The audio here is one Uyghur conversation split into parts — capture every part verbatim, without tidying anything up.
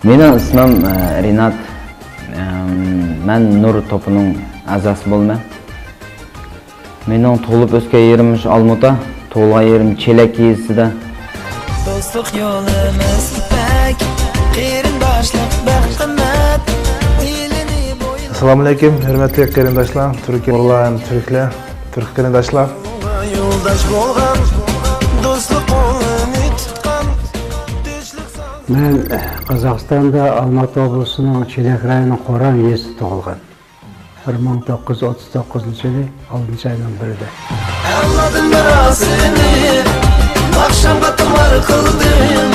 مېنىڭ ئىسمىم، ئە، رىنات. ئەم، مەن نۇر توپىنىڭ ئەزاسى بولىمەن. مېنىڭ تۇغۇلۇپ ئۆسكەن يېرىم شۇ ئالمۇتا، تۇغۇلغان يېرىم چېلەك يېزىسىدا. دوستلۇق يولىمىز يىپەك، قېرىنداشلىق بەك قىممەت. ئېلىنى بويلىغان. ئەسسالامۇئەلەيكۇم، ھۆرمەتلىك قېرىنداشلار، تۈركىي ئۇيغۇرلار ھەم تۈركلەر، تۈرك قېرىنداشلار. يولداش بولغان، دوستلۇق قولىنى تۇتقان، تىنچلىق ساز- مەن قازاقىستاندا ئالماتا ئوبلىسىنىڭ چېلەك رايونىنىڭ قورام يېزىسىدا تۇغۇلغان. بىر مىڭ توققۇز يۈز ئوتتۇز توققۇزىنچى يىلى ئالتىنچى ئاينىڭ بىرىدە. ئەۋلادىم مىراسىنى ئاخشامغا تۇمار قىلدىم.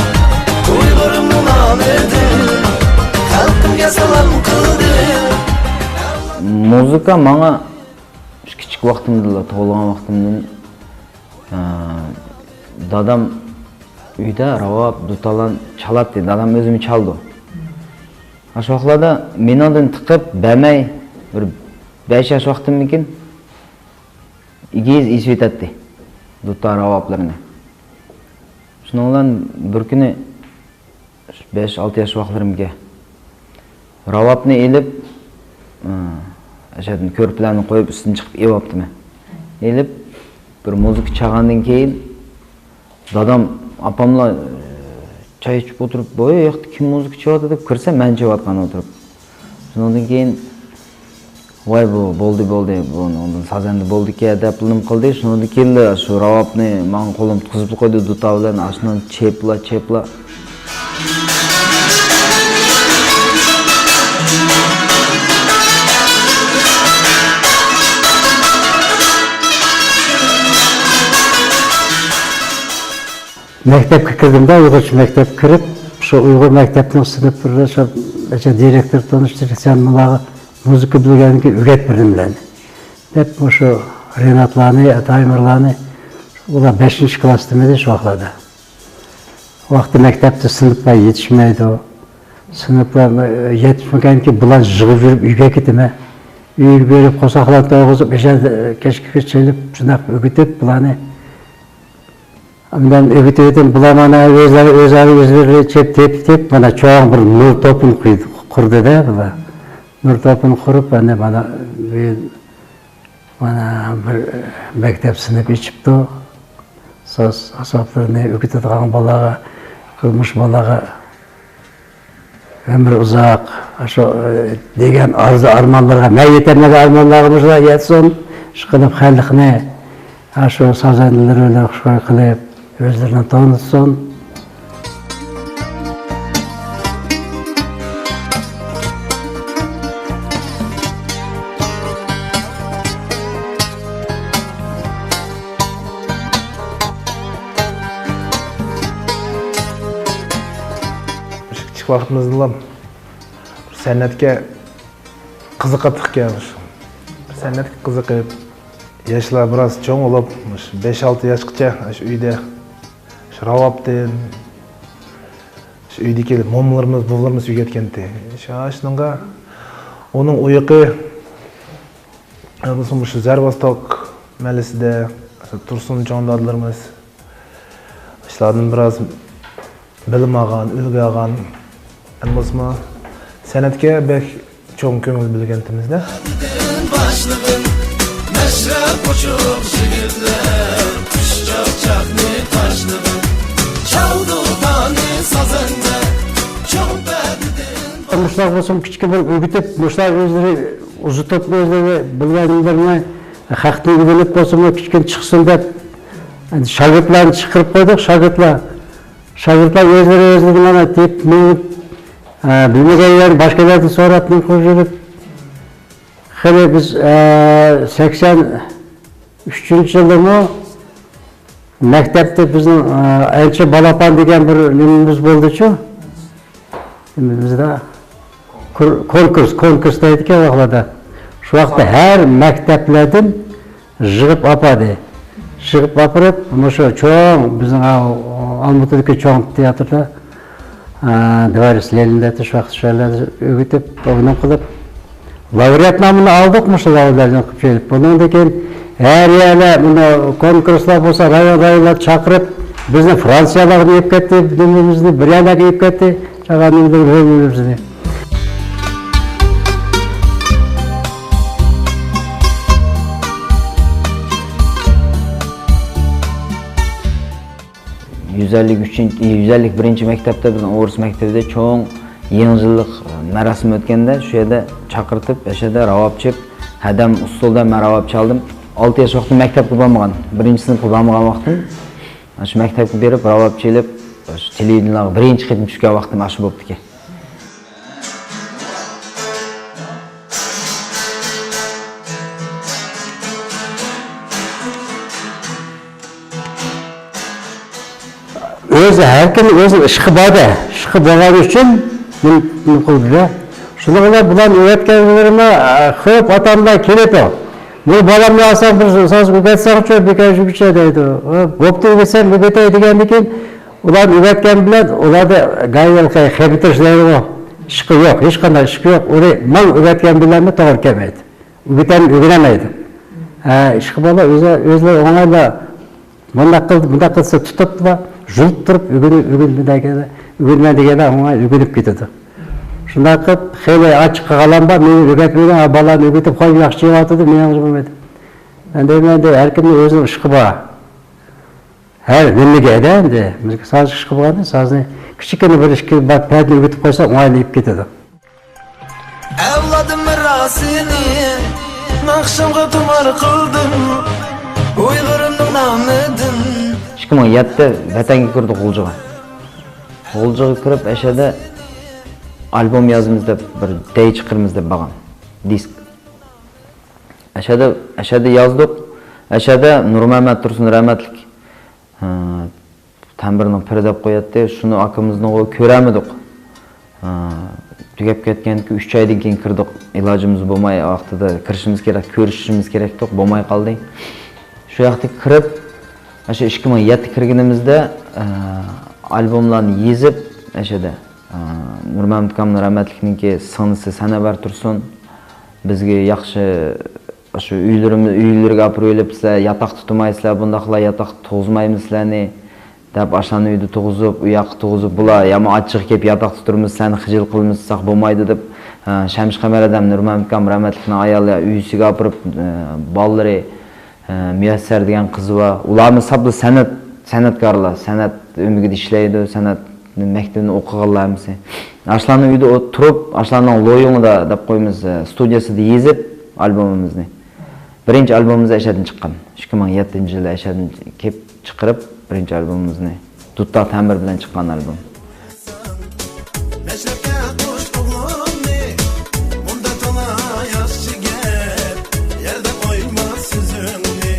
ئۇيغۇر مۇنالىدىم، خەلقىمگە سالام قىلدىم. مۇزىكا ماڭا كىچىك ۋاقتىمدىلا، تۇغۇلغان ۋاقتىمدىن، ئە، دادام ئۆيدە راۋاب، دۇتارلارنى چالاتتى. دادام ئۆزىمۇ چالىدۇ. ئاشۇ ۋاقىتلاردا مېنىڭدىن تىقىپ بەرمەي، بىر بەش ياش ۋاقتىممىكىن، ئېگىز ئېسىۋېتەتتى دۇتار راۋابلىرىنى. شۇنىڭ بىلەن بىر كۈنى، بەش، ئالتە ياش ۋاقىتلىرىمكەن، راۋابنى ئېلىپ، ئى، ئەشەدىن كۆرپىلەرنى قويۇپ، ئۈستىدىن چىقىپ ئېلىۋاپتىمەن. ئېلىپ، بىر مۇزىكا چالغاندىن كېيىن، دادام، ئاپاملار، ئى، چاي ئىچىپ ئولتۇرۇپ، «بۇ ياقتا كىم مۇزىكا چېلىۋاتىدۇ؟» دەپ كىرسەم، مەن چېلىۋاتقان ئولتۇرۇپ. شۇنىڭدىن كېيىن، «ۋاي، بۇ بولدى، بولدى، بۇنىڭدىن سازەندە بولىدىكەن» دەپ نېمە قىلدى. شۇنىڭدىن كېيىنلا شۇ راۋابنى ماڭا قولۇمغا تۇتقۇزۇپلا قويدى دۇتار بىلەن، ئاشۇنىڭ چېپلا، چېپلا. مەكتەپكە كىردىم-دە، ئۇيغۇرچە مەكتەپكە كىرىپ، شۇ ئۇيغۇر مەكتەپنىڭ سىنىپ بىرداشلىرى، دىرېكتور تونۇشتۇردى، سەن بۇلارغا مۇزىكا بىلگەنكى ئۆگەت بىر نېمىلەرنى دەپ، مۇشۇ رىناتلارنى، تايمۇرلارنى، ئۇلار بەشىنچى كىلاستا ئىدى شۇ ۋاقىتلاردا. ۋاقتى مەكتەپتە سىنىپلار يېتىشمەيدۇ. سىنىپلار يېتىشمىگەنكى بۇلار يىغىپ يۈرۈپ ئۆيگە كېتىمەن. ئۆيگە بېرىپ قورساقلارنى تويغۇزۇپ، ئەشەدە كەچكىچە چېلىپ، شۇنداق ئۆگىتىپ بۇلارنى. ئاندىن ئۆگىتىۋېتىپ، بۇلار مانا ئۆزلىرى، ئۆزئارا ئۆزلىرى چېپ، تېپىپ، تېپىپ، مانا چوڭ بىر نۇر توپىنى قۇيدى، قۇردى-دە بۇلار. نۇر توپىنى قۇرۇپ، ئەنە مانا بۇ، مانا بىر مەكتەپ سىنىپ ئېچىپتۇ. ساز ئاسبابلىرىنى ئۆگىتىدىغان بالىلارغا، مۇشۇ بالىلارغا ئۆمرى ئۇزاق، شۇ، ئى، دېگەن ئارزۇ ئارمانلىرىغا، مەن يېتەلمىگەن ئارمانلارغا مۇشۇلار يەتسۇن. ئىشقىلىپ خەلقنى، ھە، شۇ سازەندىلىرى بىلەن خۇشخۇي قىلىپ، ئۆزلىرىنى تونۇتسۇن. كىچىك ۋاقتىمىزدىلا سەنئەتكە قىزىقاتتۇقكەن. سەنئەتكە قىزىقىپ، ياشلار بىراز چوڭ بولۇپ، مۇشۇ بەش-ئالتە ياشقىچە شۇ ئۆيدە شۇ راۋابتىن، شۇ ئۆيدىكى مومىلىرىمىز، بوۋىلىرىمىز ئۆگەتكەنتى. شۇ، شۇنىڭغا ئۇنىڭ ئۇيىقى، بولسا مۇشۇ زەرۋاستوك مەھەللىسىدە تۇرسۇن چوڭ دادىلىرىمىز، شۇلاردىن بىراز بىلىم ئالغان، ئۈلگە ئالغان، ئەمما بولسىمۇ سەنئەتكە بەك چوڭ كۆڭۈل بۆلگەنتىمىزدە. باشلىغىن مەشرەپ قوشۇق يىگىتلەر، خۇش چاقچاقنى تاشلىغىن، چالدى دۇتارنى سازەندە، چوڭ پەردىدىن. مۇشۇلار بولسىمۇ كىچىككە بىر ئۆگىتىپ، مۇشۇلار ئۆزلىرى ئۇزىتىپ، ئۆزلىرى بىلگەنلىرىنى خەقتىن ئۆگىنىپ بولسىمۇ كىچىككىنە چىقسۇن دەپ، ئەمدى شاگىرتلارنى چىقىرىپ قويدۇق، شاگىرتلار. شاگىرتلار ئۆزلىرى ئۆزلىرى مانا تېپىپ مېڭىپ، ئە، بىلمىگەن يەرنى باشقىلەردىن سوراپ نېمە قىلىپ يۈرۈپ، خېلى بىز، ئە، سەكسەن ئۈچىنچى يىلىمۇ مەكتەپتە بىزنىڭ، ئە، ئەنچە بالاپان دېگەن بىر نېمىمىز بولدىچۇ. نېمىمىزدا كور-، كونكۇرس، كونكۇرس دەيدىكەن ئۇ ۋاقىتلاردا. شۇ ۋاقىتتا ھەر مەكتەپلەردىن يىغىپ ئاپاردى. يىغىپ ئاپىرىپ، مۇشۇ چوڭ، بىزنىڭ ئالمۇتىدىكى چوڭ تىياتىردا، ئا، دۋارىس لېنىندە شۇ ۋاقىت شۇ يەرلەردە ئۆگىتىپ، ئويۇن قىلىپ، لاۋرېئات نامىنى ئالدۇق، مۇشۇ لاۋرېئاتلارنى قىلىپ كېلىپ. بۇنىڭدىن كېيىن ھەر يەرلەر، مۇنۇ كونكۇرسلار بولسا، رايون، رايونلار چاقىرىپ، بىزنى فرانسىيەلەرگە ئېلىپ كەتتى، نېمىمىزنى بىر يەرلەرگە ئېلىپ كەتتى. Sağ olun, bir ömrünüzü. يۈز ئەللىك ئۈچىنچى، يۈز ئەللىك بىرىنچى مەكتەپتە، بىزنىڭ ئورۇس مەكتىپىدە چوڭ يېڭى يىللىق مەراسىم ئۆتكەندە، شۇ يەردە چاقىرتىپ، ئەشەدە راۋاب چېلىپ، ھەدەم ئۇسسۇلدا مەن راۋاب چالدىم. ئالتە ياش ۋاقتىم مەكتەپكە بارمىغان، بىرىنچى سىنىپقا بارمىغان ۋاقتىم، شۇ مەكتەپكە بېرىپ، راۋاب چېلىپ، شۇ تېلېۋىدېنىيەلەرگە بىرىنچى قېتىم چۈشكەن ۋاقتىم ئاشۇ بوپتىكەن. ئۆزى، ھەر كىمنىڭ ئۆزىنىڭ ئىشقى بار-دە. ئىشقى بولغان ئۈچۈن بۇنى، بۇنى قىلدى-دە. شۇنىڭ بىلەن بۇلارنى ئۆگەتكەنلىرىمە، ئە، كۆپ ئاتا-ئانىلار كېلىدۇ. بۇ بالامنى ئالساڭ، بىر ساز ئۆگەتسەڭچۇ، بىكار شۇ كېچە دەيدۇ. بوپتۇ، ئۆگەتسەم ئۆگىتەي دېگەندىن كېيىن، ئۇلارنى ئۆگەتكەن بىلەن ئۇلاردا گايىل خېبىتىش دەيدىغۇ. ئىشقى يوق، ھېچقانداق ئىشقى يوق. ئۇنى ماڭا ئۆگەتكەن بىلەنمۇ توغرا كەلمەيدۇ. ئۆگىتەم، ئۆگىنەلمەيدۇ. ھە، ئىشقا بالا ئۆزى، ئۆزلىرى ئوڭايلا مۇنداق قىلدى، مۇنداق قىلسا تۇتۇپلا، ژۇلۇپ تۇرۇپ ئۆگىنىپ، ئۆگىنىمەن دېگەندە، ئۆگىنىمەن دېگەندە ئوڭاي ئۆگىنىپ كېتىدۇ. شۇنداق قىلىپ خېلى ئاچچىق قىلغانلار بار، مېنى ئۆگەتمىگىن، ھە، بالىنى ئۆگىتىپ قويۇپ ياخشى چېلىۋاتىدۇ، مېنىڭ ئىشىم بولمايدۇ. ئەمدى مەن دە ھەر كىمنىڭ ئۆزىنىڭ ئىشقى بار. ھەر نېمىگە-دە ئەمدى. ساز ئىشقا بارغاندا سازنى كىچىككىنە بىر ئىككى بار پەدىنى ئۆگىتىپ قويسا ئوڭايلىنىپ كېتىدۇ. ئەۋلادىم مىراسىنى ناخشامغا تۇمار قىلدىم، ئۇيغۇرۇمنىڭ نامىدىن. ئىككى مىڭ يەتتە ۋەتەنگە كىردۇق غۇلجىغا. غۇلجىغا كىرىپ، ئەشەدە ئالبوم يازىمىز دەپ، بىر دەي چىقىرىمىز دەپ بارغان. دىسك. ئەشەدە، ئەشەدە يازدۇق. ئەشەدە نۇرمەمەت تۇرسۇن رەھمەتلىك، ھە، تەمبۇرنىڭ پىرى دەپ قوياتتى. شۇنى ئاكىمىزنىڭغۇ كۆرەلمىدۇق. ھە، تۈگەپ كەتكەندىكى ئۈچ ئايدىن كېيىن كىردۇق. ئىلاجىمىز بولماي، ۋاقتىدا كىرىشىمىز كېرەك، كۆرۈشۈشىمىز كېرەكتۇق، بولماي قالدى. شۇ ياقتىكى كىرىپ، ئاشۇ ئىككى مىڭ يەتتە كىرگىنىمىزدە، ھە، ئالبوملارنى يېزىپ، ئەشەدە، ھە، نۇرمەمەت ئاكام رەھمەتلىكنىڭكى سىڭلىسى سەنەۋەر تۇرسۇن بىزگە ياخشى، شۇ ئۆيلىرىمىز، ئۆيلىرىگە ئاپىرىۋېلىپ، سىلەر ياتاق تۇتمايسىلەر، بۇنداقلا ياتاق تۇغۇزمايمىز سىلەرنى، دەپ، ئاشۇلارنى ئۆيدە تۇغۇزۇپ، ئۇ ياققا تۇغۇزۇپ، بۇلار يامان ئاچچىقى كېلىپ، ياتاق تۇتۇرمىز، سىلەرنى خىجىل قىلىمىز، ساق بولمايدۇ دەپ، ھە، شەمشى قەمەر ھەدەم نۇرمەمەت ئاكام رەھمەتلىكنىڭ ئايالى ئۆيىسىگە ئاپىرىپ، ھە، بالىلىرى، ھە، مۇيەسسەر دېگەن قىزى بار. ئۇلارمۇ ساپلا سەنئەت، سەنئەتكارلار، سەنئەت ئۆمىكىدە ئىشلەيدۇ، سەنئەت مەكتىپىنى ئوقۇغانلار ھەممىسى. ئاشۇلارنىڭ ئۆيىدە ئولتۇرۇپ، ئاشۇلارنىڭ لويۇڭىدا دەپ قويىمىز، ھە، ستۇدىيەسىدە يېزىپ ئالبومىمىزنى. بىرىنچى ئالبومىمىز ئەشەدىن چىققان. ئىككى مىڭ يەتتىنچى يىلى ئەشەدىن كېلىپ چىقىرىپ، بىرىنچى ئالبومىمىزنى دۇتار تەمبۇر بىلەن چىققان ئالبوم. مەشرەپكە قوش ئوغلۇمنى، مۇندا تولا ياخشى گەپ، يەردە قويما سۆزۈڭنى،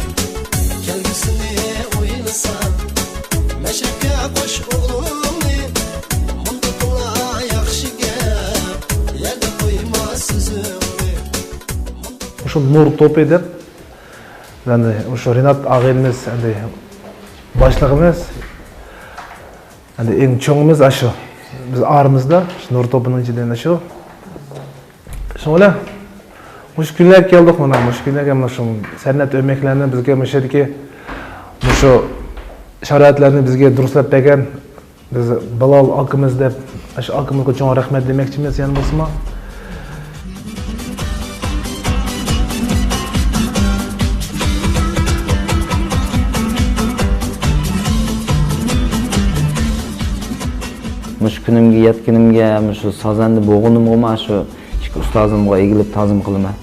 كەلگۈسىنى ئويلىسا. مەشرەپكە قوش ئوغلۇمنى، مۇندا تولا ياخشى گەپ، يەردە قويما سۆزۈڭنى. شۇ نۇر توپى دەپ، ئەمدى شۇ رىنات ئاغىنىمىز، ئەمدى باشلىقىمىز، ئەمدى ئەڭ چوڭىمىز ئاشۇ بىز ئارىمىزدا، شۇ نۇر توپىنىڭ ئىچىدىن ئاشۇ. شۇنىڭ بىلەن مۇشۇ كۈنلەرگە كەلدۇق، مانا مۇشۇ كۈنلەرگە، مانا شۇ سەنئەت ئۆمەكلەرنى بىزگە مۇشۇ يەردىكى مۇشۇ شارائىتلارنى بىزگە دۇرۇسلاپ بەرگەن بىز بىلال ئاكىمىز دەپ، ئاشۇ ئاكىمىزغا چوڭ رەھمەت دېمەكچىمىز يەنە بولسىمۇ. مۇشۇ كۈنۈمگە يەتكىنىمگە، مۇشۇ سازەندە بولغىنىمغىمۇ شۇ ئىككى ئۇستازىمغا ئېگىلىپ تازىم قىلىمەن.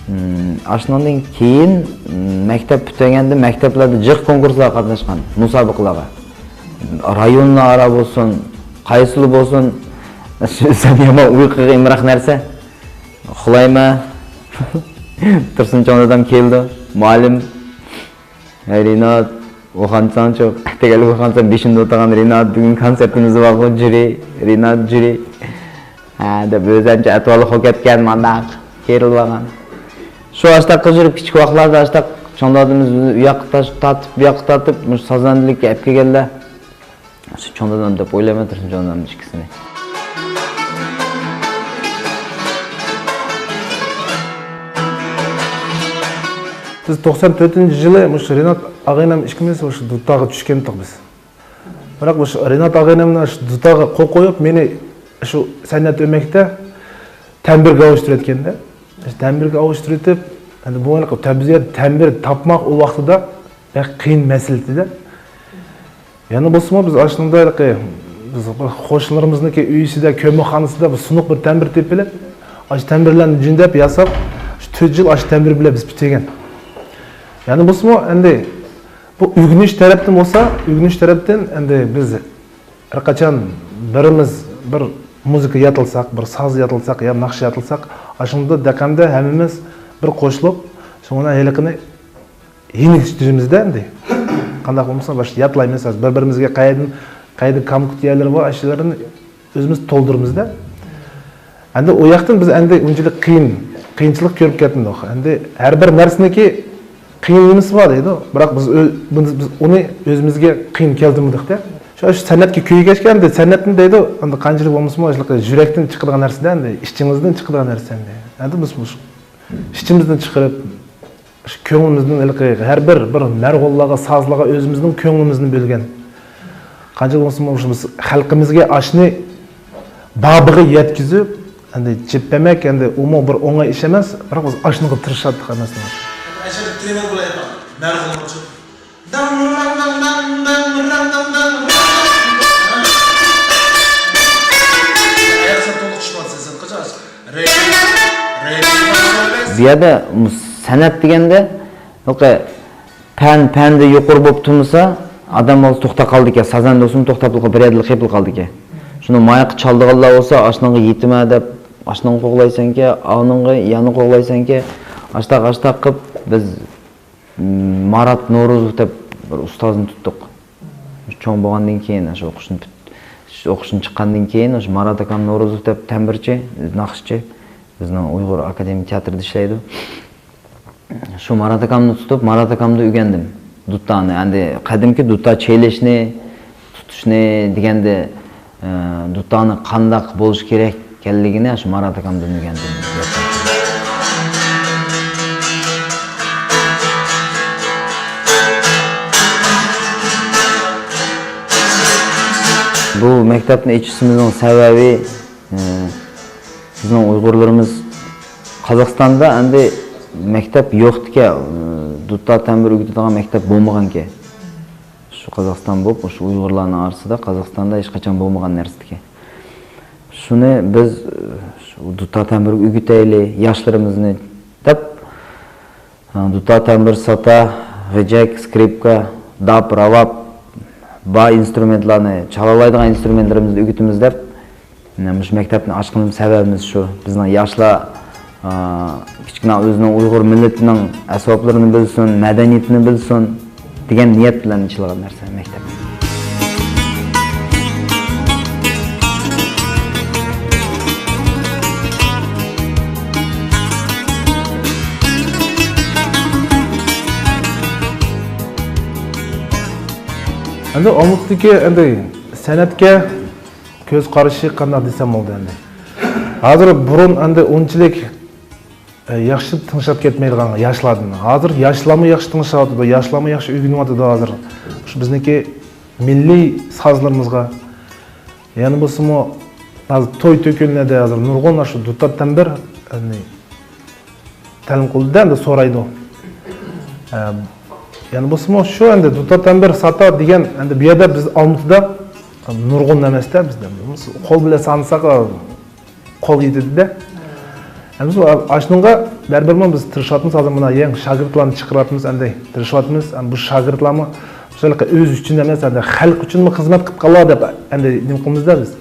مم، ئاشۇنىڭدىن كېيىن، مم، مەكتەپ پۈتتۈرگەندە مەكتەپلەردە جىق كونكۇرسلارغا قاتناشقان، مۇسابىقىلەرگە. رايونلار ئارا بولسۇن، قايسىلا بولسۇن، سەن يامان ئۇيقۇغا ئامراق نەرسە. ئۇخلايمەن. تۇرسۇن چوڭ دادام كېلىدۇ، مۇئەللىم. ھەي رىنات، ئوخانساڭچۇ، ئەتىگەنلىك ئوخانساڭ بېشىمدا ئولتۇرغان رىنات، بۈگۈن كونسېرتىمىز بارغۇ، جۈرى، رىنات جۈرى. ھە، دەپ ئۆزەمچە ئەتىۋارلىق بولۇپ كەتكەن، مانداق كېرىلىۋالغان. شۇ ئاشتاق قىز يۈرۈپ كىچىك ۋاقىتلاردا ئاشتاق چوڭ دادىمىز ئۇ ياققا تاش-، تارتىپ، بۇ ياققا تارتىپ، مۇشۇ سازەندىلىككە ئەپ كەلگەنلەر. شۇ چوڭ دادام دەپ ئويلايمەن، تۇرسۇن چوڭ دادامنى ئىككىسىنى. بىز توقسان تۆتىنچى يىلى مۇشۇ رىنات ئاغىنەم ئىككىمىز مۇشۇ دۇتارغا چۈشكەنتۇق بىز. بىراق مۇشۇ رىنات ئاغىنىم شۇ دۇتاغا قول قويۇپ، مېنى شۇ سەنئەت ئۆمەكتە تەمبىرگە ئاۋۇشتۇرۇۋەتكەندە، تەمبىرگە ئاۋۇشتۇرۇۋېتىپ، ئەندى بۇ ھېلىقى تەبىئەت تەمبىر تاپماق ئۇ ۋاقتىدا بەك قىيىن مەسىلە ئىدى. يەنە بولسىمۇ بىز ئاشۇنىڭدا ھېلىقى بىز بىر قوشنىلىرىمىزنىڭكى ئۆيىسىدە، كۆممىخانىسىدا بىر سۇنۇق بىر تەمبىر تېپىپ ئېلىپ، ئاشۇ تەمبىرلەرنى جۈندەپ ياساپ، شۇ تۆت يىل ئاشۇ تەمبىر بىلەن بىز پۈتتۈرگەن. يەنە بولسىمۇ ئەندى بۇ ئۆگىنىش تەرەپتىن بولسا، ئۆگىنىش تەرەپتىن ئەندى بىز ھەر قاچان بىرىمىز بىر مۇزىكا ياتلىساق، بىر ساز ياتلىساق يا ناخشا ياتلىساق، ئاشۇنداق دەقەمدە ھەممىمىز بىر قوشۇلۇپ، شۇنىڭ بىلەن ھېلىقىنى يېنىكلىتىمىزدە ئەمدى. قانداق بولمىسا، باشتا ياتلايمىز، بىر-بىرىمىزگە قەيەردىن، قەيەردە كامكۈت يەرلىرى بار، ئاشۇ يەرلەرنى ئۆزىمىز تولدۇرىمىزدە. ئەمدى ئۇ ياقتىن بىز ئەمدى ئۇنچىلىك قىيىن، قىيىنچىلىق كۆرۈپ كەتمىدۇق. ئەمدى ھەر بىر نەرسىنىڭكى قىيىن نېمىسى بار دەيدۇ. بىراق بىز ئۆ-، بۇنى، بىز ئۇنى ئۆزىمىزگە قىيىن كەلتۈرمىدۇق-دە. شۇ، شۇ سەنئەتكە كۆيگەچكە ئەمدى سەنئەتنى دەيدۇ، ئەمدى قانچىلىك بولمىسىمۇ، شۇ يۈرەكتىن چىقىدىغان نەرسە-دە، ئەمدى ئىچىڭىزدىن چىقىدىغان نەرسە ئەمدى. ئەمدى بىز مۇشۇ ئىچىمىزدىن چىقىرىپ، شۇ كۆڭلىمىزدىن ھېلىقى ھەر بىر، بىر مەرغۇللارغا، سازلارغا ئۆزىمىزنىڭ كۆڭلىمىزنى بۆلگەن. قانچە بولسىمۇ شۇ بىز خەلقىمىزگە ئاشۇنى بابىغا يەتكۈزۈپ، ئەمدى جىپ ئەمەك، ئەمدى ئۇمۇ بىر ئوڭاي ئىش ئەمەس، بىراق بىز ئاشۇنىغا تىرىشاتتۇق ھەممىسىنى. ئەشەدە ترېنىنگ بولايدۇ، مەرغۇللارچۇ. داڭ، داڭ، داڭ، داڭ، داڭ، داڭ، داڭ، داڭ. ئاياق سەن تولۇق چۈشۈۋاتىسەن، سەن قاچان؟ بۇ يەردە سەنئەت دېگەندە، پەن، پەندە يۇقىرى بولۇپ تۇرمىسا، ئادەم بالىسى توختاپ قالىدىكەن، سازەندە بولسىمۇ توختاپلا بىر يەردىلا قېپىلا قالىدىكەن. شۇنى ماياققا چالىدىغانلار بولسا، ئاشۇنىڭغا يېتىمە دەپ، ئاشۇنىڭغا قوغلايسەنكى، ئانىڭغا يەنە قوغلايسەنكى، ئاشتاق، ئاشتاق قىلىپ بىز، م، مارات نورۇزوف دەپ بىر ئۇستازنى تۇتتۇق. چوڭ بولغاندىن كېيىن، شۇ ئوقۇشنى پۈت-، شۇ ئوقۇشتىن چىققاندىن كېيىن، شۇ مارات ئاكام نورۇزوف دەپ تەمبىرچى، ناخشىچى، بىزنىڭ ئۇيغۇر ئاكادېمىيە تىياتىرىدا ئىشلەيدۇ. شۇ مارات ئاكامنى تۇتۇپ، مارات ئاكامدىن ئۆگەندىم دۇتانى. ئەمدى قەدىمكى دۇتا چېلىشنى، تۇتۇشنى دېگەندە، ئە، دۇتانى قانداق بولۇشى كېرەك ئىكەنلىكىنى شۇ مارات ئاكامدىن ئۆگەندىم. بۇ مەكتەپنى ئېچىشىمىزنىڭ سەۋەبى، ئە، بىزنىڭ ئۇيغۇرلىرىمىز قازاقىستاندا ئەمدى مەكتەپ يوقتىكەن، دۇتا تەمبۇر ئۆگىتىدىغان مەكتەپ بولمىغانىكەن. شۇ قازاقىستان بولۇپ، شۇ ئۇيغۇرلارنىڭ ئارىسىدا قازاقىستاندا ھېچقاچان بولمىغان نەرسىكەن. شۇنى بىز، شۇ دۇتا تەمبۇر ئۆگىتەيلى ياشلىرىمىزنى دەپ، دۇتا تەمبۇر، ساتا، غېجەك، سكرىپكا، داپ، راۋاب، بار ئىنسترۇمېنتلارنى، چالالايدىغان ئىنسترۇمېنتلىرىمىزنى ئۆگىتىمىز دەپ، مۇشۇ مەكتەپنى ئاچقىنىمىز سەۋەبىمىز شۇ. بىزنىڭ ياشلار، ئا، كىچىككىنە ئۆزىنىڭ ئۇيغۇر مىللىتىنىڭ ئەسۋابلىرىنى بىلسۇن، مەدەنىيىتىنى بىلسۇن دېگەن نىيەت بىلەن ئېچىلغان نەرسە مەكتەپ. ئەمدى ئالمۇتىدىكى ئەمدى سەنئەتكە كۆز قارىشى قانداق دېسەم بولىدۇ ئەمدى. ھازىر بۇرۇن ئەمدى ئۇنچىلىك، ئە، ياخشى تىڭشاپ كەتمەيدىغان ياشلاردىن. ھازىر ياشلارمۇ ياخشى تىڭشاۋاتىدۇ، ياشلارمۇ ياخشى ئۆگىنىۋاتىدۇ ھازىر. شۇ بىزنىڭكى مىللىي سازلىرىمىزغا، يەنە بولسىمۇ ھازىر توي تۆكۈنلەردە ھازىر نۇرغۇنلار شۇ دۇتا تەمبۇر، يەنى تەلىم قىلدى ئەمدى سورايدۇ. ئە، يەنە بولسىمۇ شۇ ئەمدى دۇتا تەمبۇر ساتا دېگەن ئەمدى بۇ يەردە بىز ئالمۇتىدا نۇرغۇن ئەمەستە بىزدە. قول بىلەن سانىساق، قول يېتىدىدە. ئەمدى بىز ئاشۇنىڭغا بەرىبىرمۇ بىز تىرىشىۋاتىمىز، ھازىر مانا يېڭى شاگىرتلارنى چىقىرىۋاتىمىز، ئەمدى تىرىشىۋاتىمىز. ئەمدى بۇ شاگىرتلارمۇ شۇ ئۆز ئۈچۈن ئەمەس، ئەمدى خەلق ئۈچۈنمۇ خىزمەت قىلىپ قالار دەپ ئەمدى نېمە قىلىمىزدا بىز.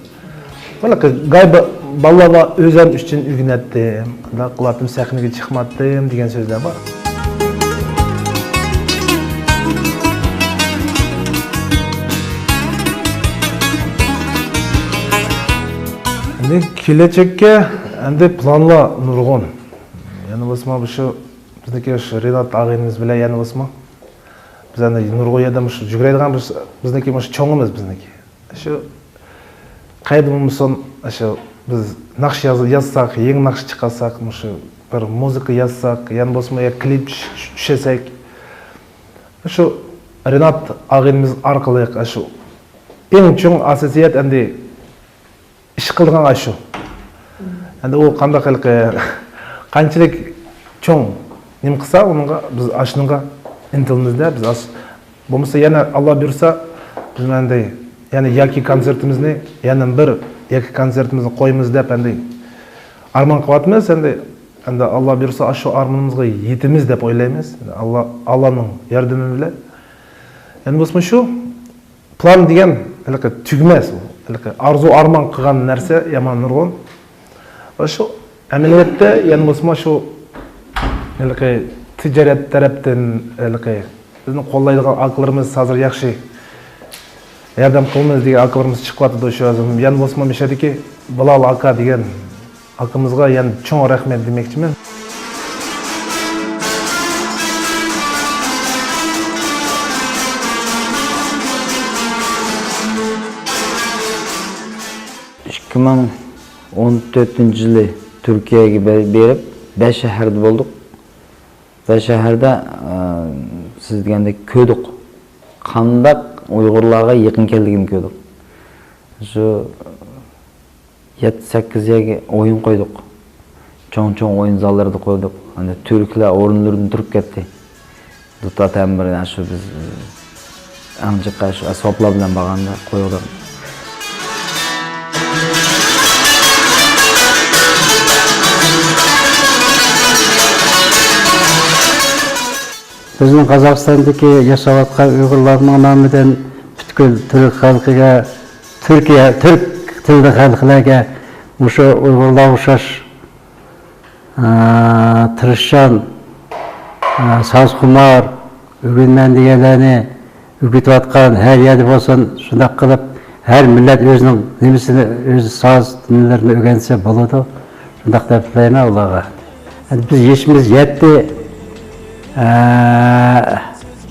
بالا، گاي با-، بالىلار ئۆزۈم ئۈچۈن ئۆگىنەتتىم، مۇنداق قىلاتتىم، سەھنىگە چىقماتتىم دېگەن سۆزلەر بار. ئەمدى كېلەچەككە ئەمدى پىلانلار نۇرغۇن. يەنە بولسىمۇ شۇ بىزنىڭكى شۇ رىنات ئاغىنىمىز بىلەن يەنە بولسىمۇ بىز ئەمدى نۇرغۇن يەردە مۇشۇ جۈگرەيدىغان بىز، بىزنىڭكى مۇشۇ چوڭىمىز بىزنىڭكى. شۇ قەيەردە بولمىسۇن، شۇ بىز ناخشا ياز-، يازساق، يېڭى ناخشا چىقارساق، مۇشۇ بىر مۇزىكا يازساق، يەنە بولسىمۇ يا كلىپ چۈش-، چۈشۈرسەك، شۇ رىنات ئاغىنىمىز ئارقىلىق شۇ ئەڭ چوڭ ئاساسىيەت ئەمدى ئىش قىلىدىغان ئاشۇ. ئەمدى ئۇ قانداق ھېلىقى، قانچىلىك چوڭ نېمە قىلسا، ئۇنىڭغا بىز ئاشۇنىڭغا ئىنتىلىمىز-دە، بىز ئاش-، بولمىسا يەنە ئاللا بۇيرۇسا، بىز ئەمدى يەنە ياكى كونسېرتىمىزنى، يەنە بىر ياكى كونسېرتىمىزنى قويىمىز دەپ ئەمدى ئارمان قىلىۋاتىمىز. ئەمدى، ئەمدى ئاللا بۇيرۇسا، ئاشۇ ئارمىنىمىزغا يېتىمىز دەپ ئويلايمىز. ئاللا، ئاللانىڭ ياردىمى بىلەن. يەنە بولسىمۇ شۇ، پىلان دېگەن ھېلىقى تۈگىمەس ئۇ. ھېلىقى ئارزۇ ئارمان قىلغان نەرسە يامان نۇرغۇن. ۋە شۇ ئەمەلىيەتتە يەنە بولسىمۇ شۇ ھېلىقى تىجارەت تەرەپتىن ھېلىقى بىزنى قوللايدىغان ئاكىلىرىمىز ھازىر ياخشى ياردەم قىلىمىز دېگەن ئاكىلىرىمىز چىقىۋاتىدۇ شۇ ھازىر. يەنە بولسىمۇ مىشەدىكى بىلال ئاكا دېگەن ئاكىمىزغا يەنە چوڭ رەھمەت دېمەكچىمەن. ئىككى مىڭ ئون تۆتىنچى يىلى تۈركىيەگە بېرىپ، بەش شەھەردە بولدۇق. بەش شەھەردە، ئە، سىز دېگەندەك كۆردۇق. قانداق ئۇيغۇرلارغا يېقىنكەنلىكىنى كۆردۇق. شۇ يەتتە-سەككىز يەرگە ئويۇن قويدۇق. چوڭ-چوڭ ئويۇن زاللىرىدا قويدۇق. ئەمدى تۈركلەر ئورۇنلىرىدىن تۇرۇپ كەتتى. دۇتار تەمبۇرىن، شۇ بىز، ئەڭ جىققا شۇ ئەسۋابلار بىلەن بارغاندا قويغۇدۇق. بىزنىڭ قازاقىستاندىكى ياشاۋاتقان ئۇيغۇرلارنىڭ نامىدىن پۈتكۈل تۈرك خەلقىگە، تۈركىيە، تۈرك تىللىق خەلقلەرگە مۇشۇ ئۇيغۇرلارغا ئوخشاش، ئا، تىرىشچان، ئا، سازخۇمار، ئۆگىنىمەن دېگەنلەرنى ئۆگىتىۋاتقان، ھەر يەردە بولسۇن، شۇنداق قىلىپ، ھەر مىللەت ئۆزىنىڭ نېمىسىنى، ئۆز ساز نېمىلىرىنى ئۆگەنسە بولىدۇ. شۇنداق دەپ تىلەيمەن ئۇلارغا. ئەمدى بىز يېشىمىز يەتتى. ئە،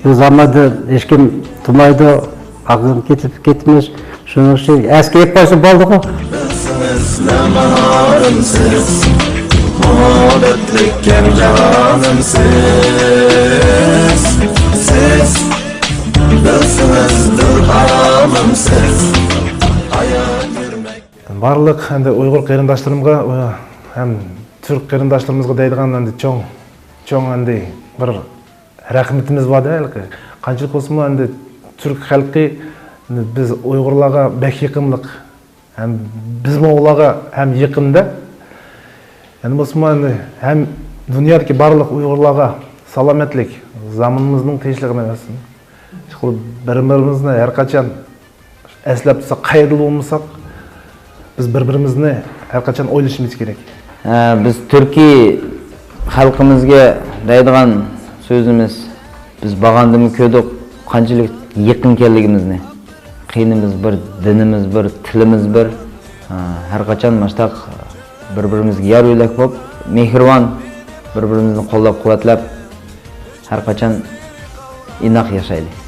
بۇ زاماندا ھېچكىم تۇرمايدۇ. ئاغزىدىن كېتىپ كېتىمىز. شۇنىڭ ئۈچۈن ئەسكى ئېلىپ قويسا بولدىغۇ. بىلسىڭىز نەم ھارىمسىز، مۇھەببەتلىك كەڭ جاھانىمسىز. سىز بىلسىڭىز بىر ئالەمسىز، ھايات يۈرمەك. بارلىق ئەمدى ئۇيغۇر قېرىنداشلىرىمغا، ئۇ، ھەم تۈرك قېرىنداشلىرىمىزغا دەيدىغان ئەمدى چوڭ، چوڭ ئەمدى بىر رەھمىتىمىز بار-دە، ھېلىقى. قانچىلىك بولسىمۇ، ئەمدى تۈرك خەلقى بىز ئۇيغۇرلارغا بەك يېقىملىق. ھەم بىزمۇ ئۇلارغا ھەم يېقىمدا. يەنە بولسىمۇ، ئەمدى ھەم دۇنيادىكى بارلىق ئۇيغۇرلارغا سالامەتلىك، زامىنىمىزنىڭ تىنچلىقىنى بەرسۇن. شۇ بىر-بىرىمىزنى ھەر قاچان ئەسلەپ تۇرساق، قەيەردىلا بولمىساق، بىز بىر-بىرىمىزنى ھەر قاچان ئويلىشىمىز كېرەك. ھە، بىز تۈركىي خەلقىمىزگە دەيدىغان سۆزىمىز، بىز بارغاندىمۇ كۆردۇق، قانچىلىك يېقىنكەنلىكىمىزنى. قېنىمىز بىر، دىنىمىز بىر، تىلىمىز بىر. ھە، ھەر قاچان مۇشۇنداق بىر-بىرىمىزگە يار-يۆلەك بولۇپ، مېھرىبان، بىر-بىرىمىزنى قوللاپ-قۇۋۋەتلەپ، ھەر قاچان ئىناق ياشايلى.